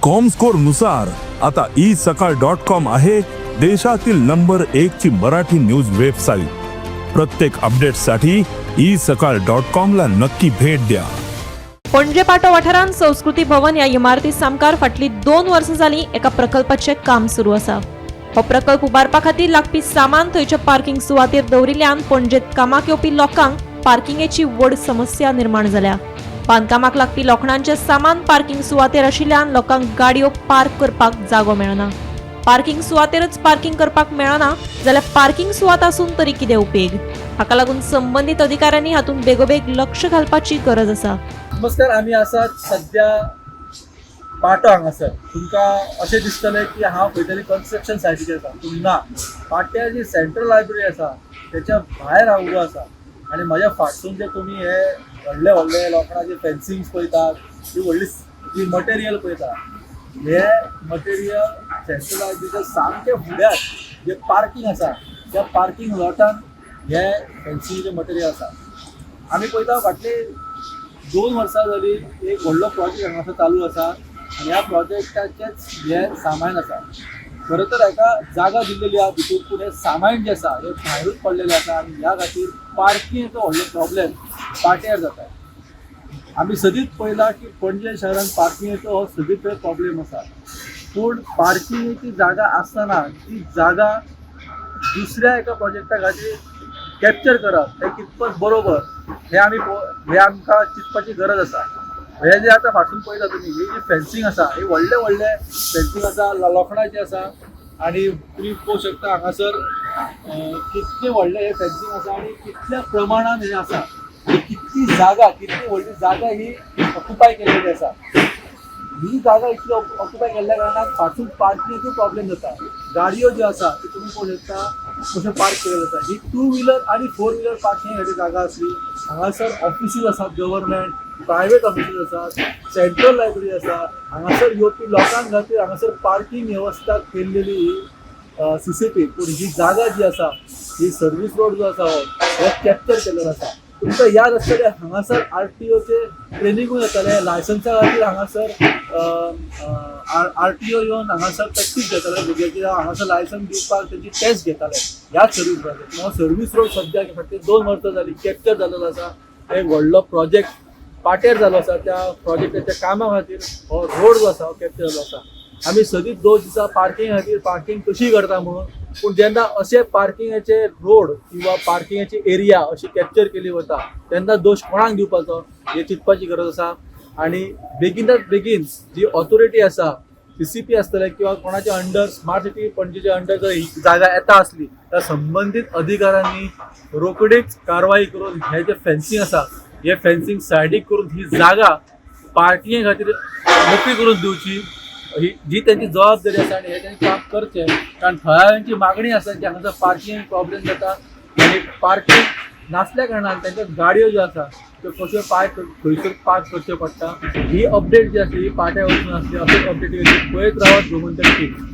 Comscore नुसार आता E सकाळ डॉट कॉम आहे देशातील नंबर एक ची मराठी न्यूज वेबसाईट. प्रत्येक अपडेटसाठी ई सकाळ डॉट कॉम ला नक्की भेट द्या. पणजे पाटो वाठारांत संस्कृती भवन ह्या इमारती सामकार फाटलीं 2 वर्सां जालीं एका प्रकल्पाचें काम सुरू आसा. हो प्रकल्प उबारपा खातीर लागपी सामान थंयच्या पार्किंग सुवातेर दवरिल्ल्यान पणजेत कामाक येवपी लोकांक पार्किंगेची व्हड समस्या निर्माण जाल्या. बांदकामाक लागपी लोखणांचें सामान पार्किंग सुवातेर आशिल्ल्यान लोकांक गाडयो पार्क करपाक जागो मेळना. पार्किंग सुवातेरच पार्किंग करपाक मेळना जाल्यार पार्किंग सुवात आसून तरी कितें उपेग? हाका लागून संबंदीत अधिकाऱ्यांनी हातूंत बेगोबेग लक्ष घालपाची गरज आसा. नमस्कार, आमी आसात सध्या पाटो हांगासर. तुमकां अशें दिसतलें की हांव खंय तरी कन्स्ट्रक्शन सायटीचेर आसा, पूण ना. पाट्यार जी सेंट्रल लायब्ररी आसा त्याच्या भायर हांव उबो आसा आनी म्हज्या फाटसून जे तुमी हे व्हडले व्हडले लोखणाचे फेन्सिंग्स पळयतात, ही व्हडली जी मटेरियल पळयता, हे मटेरियल सेंट्रल लायब्ररीच्या सामकें फुड्यात जे पार्किंग आसा त्या पार्किंग लॉटान हे फेन्सिंगचे मटेरियल आसा. आमी पळयता, फाटले 2 वर्सां जाली एक व्हडलो प्रोजेक्ट हांगासर चालू आसा आनी ह्या प्रोजेक्टाचेच हे सामान आसा. खरं तर हाका जागा दिल्लेली आहा भितूर, पूण हें सामान जें आसा हें भायरूच पडलेलें आसा आनी ह्या खातीर पार्किंगाचो व्हडलो प्रॉब्लेम पाट्यार जाता. आमी सदींच पळयलां की पणजे शहरान पार्किंगेचो हो सदींच प्रॉब्लेम आसा, पूण पार्किंगेची जागा आसतना ती जागा दुसऱ्या एका प्रोजेक्टा खातीर कॅप्चर करप हें कितपत बरोबर हें आमकां चिंतपाची गरज आसा. हे जे आतां फाटसून पळयता तुमी, ही जी फेन्सिंग आसा, ही व्हडले व्हडले फेन्सिंग आसा, लोखणाची आसा आनी तुमी पळोवंक शकता हांगासर कितले व्हडले हे फेन्सिंग आसा आनी कितल्या प्रमाणान हें आसा आनी कितली जागा, कितली व्हडली जागा ही ऑक्युपाय केलेली आसा. ही जागा इतली ऑक्युपाय केल्ल्या कारणान फाटसून पार्किंगेचो प्रॉब्लेम जाता. गाडयो ज्यो आसा त्यो तुमी पळोवंक शकता कश्यो पार्क केलेल्यो आसा. ही टू व्हिलर आनी फोर व्हिलर पार्किंग खातीर जागा आसली. हांगासर ऑफिसीस आसात, गव्हर्मेंट प्रायवेट ऑफिसीस आसात, सेंट्रल लायब्ररी आसा. हांगासर येवपी लोकां खातीर हांगासर पार्किंग वेवस्था केल्लेली ही सीसीपी, पूण ही जागा जी आसा, ही सर्वीस रोड जो आसा हो कॅप्चर केलेलो आसा. तुमकां याद आसतलें, हांगासर आरटीओचे ट्रेनिंगूय जातालें लायसन्सा खातीर. हांगासर आरटीओ येवन हांगासर प्रॅक्टीस घेताले भुरग्याची, हांगासर लायसन्स दिवपाक तेजी टेस्ट घेताले ह्याच सर्वीस रोडाचेर. हो सर्वीस रोड सद्याक फाटली 2 वर्सां जाली कॅप्चर जाल्लो आसा. एक व्हडलो प्रोजेक्ट पाट्यार जालो आसा. त्या प्रोजेक्टाच्या कामा खातीर हो रोड जो आसा हो कॅप्चर जालो आसा. आमी सदींच दोश दिसा पार्किंग खातीर, पार्किंग कशी करता म्हणून, पूण जेन्ना अशे पार्किंगाचे रोड किंवा पार्किंगाची एरिया अशी कॅप्चर केली वता तेन्ना दोश कोणाक दिवपाचो हें चिंतपाची गरज आसा. आनी बेगिनात बेगीन जी ऑथॉरिटी आसा, सीसीपी आसतले किंवा कोणाच्या अंडर, स्मार्ट सिटी पणजेच्या अंडर जर ही जागा येता आसली तर संबंदीत अधिकाऱ्यांनी रोखडीच कारवाई करून हे जे फेन्सिंग आसा हे फेन्सिंग सायडीक करून ही जागा पार्किंगे खातीर मोकळी करून दिवची. ही जी तेंची जबाबदारी आसा आनी हे तेंचे काम करचें, कारण थळाव्यांची मागणी आसा की हांगासर पार्किंग प्रॉब्लेम जाता आनी पार्किंग नासल्या कारणान तेंच्यो गाडयो ज्यो आसा त्यो कश्यो पार्क, खंयसर पार्क करच्यो पडटा. ही अपडेट जी आसली ही पाट्या वचून आसली. अशेंच अपडेट पळयत रावत गोमंतक टीव्ही.